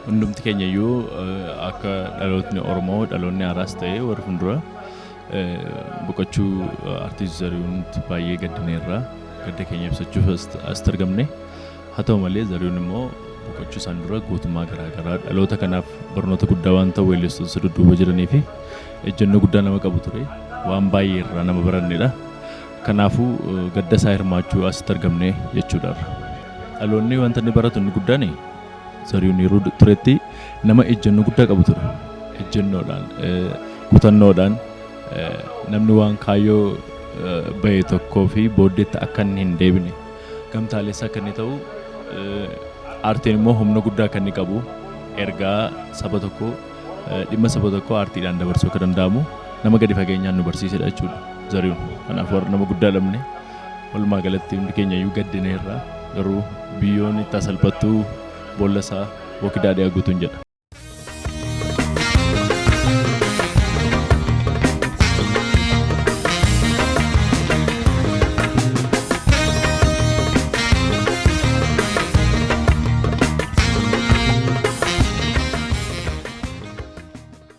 Hundumti keenya iyyuu akka dhalootni Oromoo, dhaloonni haaraas ta'ee warri fuuldura, boqochuu Artiist Zarihuunitti baay'ee gaddineerra. Gadda keenya ibsachuuf asitti argamne. Haa ta'u malee, Zarihuun immoo boqochuu isaan dura gootummaa garaagaraa dhaloota kanaaf barnoota guddaa waan ta'u, weellistoota dudduuba jiranii fi ejjennoo guddaa nama qabu ture. Waan baay'ee irraa nama barannedha. Kanaafuu gadda isaa hirmaachuu asitti argamne jechuudha. Dhaloonni wanta inni baratu inni guddaan, Zarihuun yeroo turetti nama ejjennoo guddaa qabu ture. Ejjennoodhaan, kutannoodhaan, namni waan kaayyoo bahe tokkoo fi booddeetti akka inni hin deebine, gamtaaleessa akka inni ta'u, aartiin immoo humna guddaa akka inni qabu, ergaa saba tokkoo, dhimma saba tokkoo aartiidhaan dabarsuu akka danda'amu nama gadi fageenyaan nu barsiisedha jechuudha Zarihuun. Kanaaf warra nama guddaa dhabne. Walumaa galatti hundi keenya iyyuu gaddineerra, garuu biyyoon itti salphattuu, boolla isaa bokidaadhee haguutuun jedha.